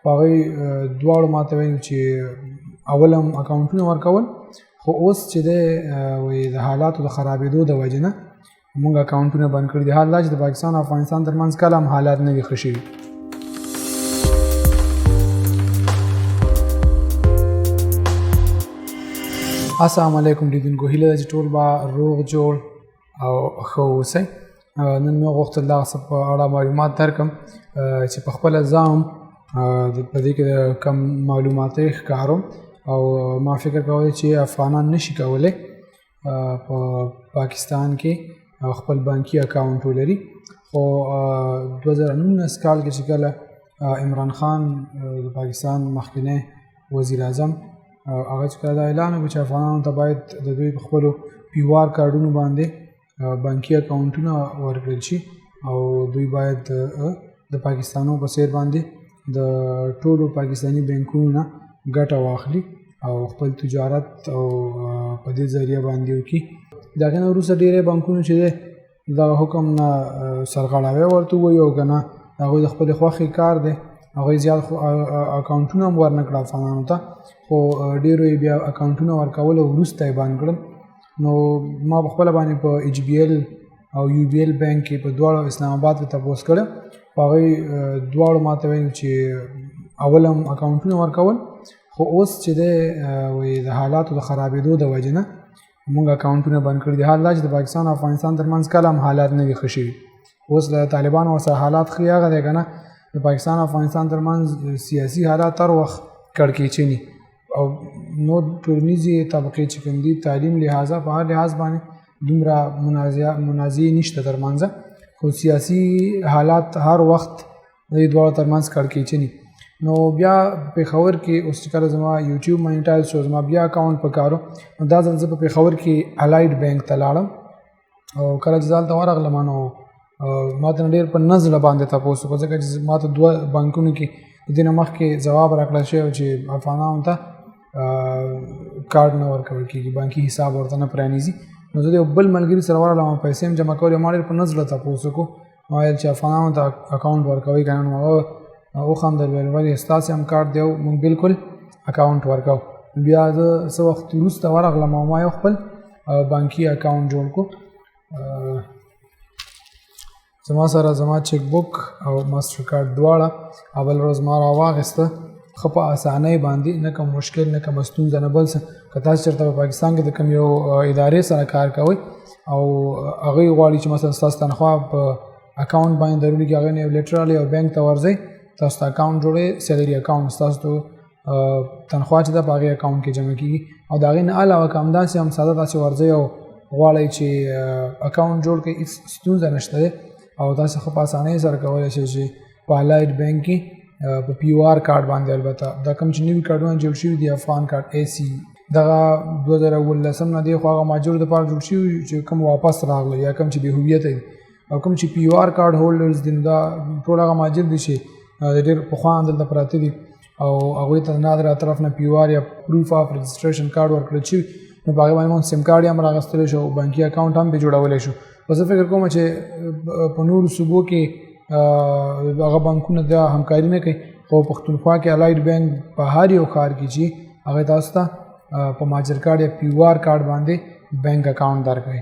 خو هغوی دواړو ماته ویل چې اول هم اکاونټونه ورکول، خو اوس چې دی وایي د حالاتو د خرابېدو د وجې نه موږ اکاونټونه بند کړي دي. حال دا چې د پاکستان او افغانستان ترمنځ کله هم حالات نه دي ښه شوي. السلام علیکم لیدونکو، هیله ده چې ټول به روغ جوړ او ښه اوسئ. نن مې غوښتل دغه څه په اړه معلومات درکړم چې په خپله ځان په دې کې د کم معلوماتۍ ښکارم، او ما فکر کوی چې افغانان نشي کولی په پاکستان کې خپل بانکي اکاونټ ولري. خو 2019 کال کې چې کله عمران خان د پاکستان مخکنی وزیر اعظم هغه چې کله دا اعلان وکړ چې افغانانو ته باید د دوی په خپلو پیو آر کارډونو باندې بانکي اکاونټونه ورکړل شي او دوی باید د پاکستانو په څیر باندې د ټولو پاکستاني بانکونو نه ګټه واخلي او خپل تجارت او په دې ذریعه باندې وکړي. د هغې نه وروسته ډېری بانکونو چې دی دغه حکم نه سرغړاوی ورته ووایي او که نه هغوی د خپلې خوښې کار دی، هغوی زیات اکاونټونه هم ورنه کړه افغانانو ته، خو ډېرو یې بیا اکاونټونه ورکول او وروسته یې بند کړل. نو ما په خپله باندې په ایچ بي ایل او یو بي ایل بانک کې په دواړو اسلام آباد کې تپوس کړی، خو هغوی دواړو ماته ویل چې اول هم اکاونټونه ورکول، خو اوس چې دی وایي د حالاتو د خرابېدو د وجې نه موږ اکاونټونه بند کړي دي. حال دا چې د پاکستان او افغانستان ترمنځ کله هم حالات نه دي ښه شوي. اوس له طالبانو ورسره حالات ښه هغه دی که نه د پاکستان او افغانستان ترمنځ سیاسي حالات هر وخت کړکېچني او نور ټولنیزې طبقې چې کوم دي تعلیم لحاظه په هر لحاظ باندې دومره منازعې نشته ترمنځ، خو سیاسي حالات هر وخت د دې دواړو ترمنځ کړکېچني. نو بیا پېښور کې اوس چې کله زما یوټیوب مانیټایز شو، زما بیا اکاونټ په کارو، نو دا ځل زه په پېښور کې الایډ بانک ته لاړم او کله چې زه هلته ورغلم نو ما ته ډېر په نه زړه باندې تپوس وکړ، ځکه چې ما ته دوه بانکونو کې د دې نه مخکې ځواب راکړل شوی چې افغانانو ته کارډ نه ورکول کېږي، بانکي حساب ورته نه پرانیزي. نو زه د یو بل ملګري سره ورغلم، پیسې مې جمع کولې، ما ډېر په نه زړه تپوس وکړو، ما ویل چې افغانانو ته اکاونټ ورکوئ که نه؟ نو هغه وخندل، ویل ولې ستاسې هم کارت دی، موږ بالکل اکاونټ ورکوو. بیا زه څه وخت وروسته ورغلم او ما یو خپل بانکي اکاونټ جوړ کړو. زما سره زما چک بوک او ماستر کارت دواړه اول ورځ ما راواخیسته، ښه په اسانۍ باندې، نه کوم مشکل نه کومه ستونزه نه بل څه. که تاسو چېرته په پاکستان کې د کوم یو ادارې سره کار کوئ او هغوی غواړي چې مثلا ستاسو تنخوا په اکاونټ باندې درولېږي، هغې نه یو لیټر رالی او بانک ته ورځئ، تاسو ته اکاونټ جوړوي، سیلري اکاونټ، ستاسو تنخوا چې ده په هغې اکاونټ کې جمع کېږي. او د هغې نه علاوه که همداسې هم ساده تاسې ورځئ او غواړئ چې اکاونټ جوړ کړئ، هېڅ ستونزه نشته دی او تاسې ښه په اسانۍ سره کولی شئ چې په الایډ بانک کې په پیو آر کارت باندې، البته دا کوم چې نوي کارډونه جوړ شوي دي افغان کارت ای سي دغه 2017 نه دی، خو هغه مهاجرو دپاره جوړ شوي چې کوم واپس راغلل یا کوم چې بې هویته دي او کوم چې پیو آر کارت هولډرز دي، نو دا ټول هغه مهاجر دي چې ډېر پخوا دلته پراته دي او هغوی ته د نادرا طرف نه پیو آر یا پروف آف رجسټریشن کارت ورکړل شوي، نو په هغې باندې موږ سیم کارت هم راغستلی شو او بانکي اکاونټ هم پرې جوړولی شو. خو زه فکر کوم چې په نورو صوبو کې هغه بانکونه دا همکاري نه کوي، خو پښتونخوا کې الایډ بانک په هر یو ښار کې چې هغه تاسو ته په ماجر کارت یا پیو آر کارت باندې بانک اکاونټ درکوي.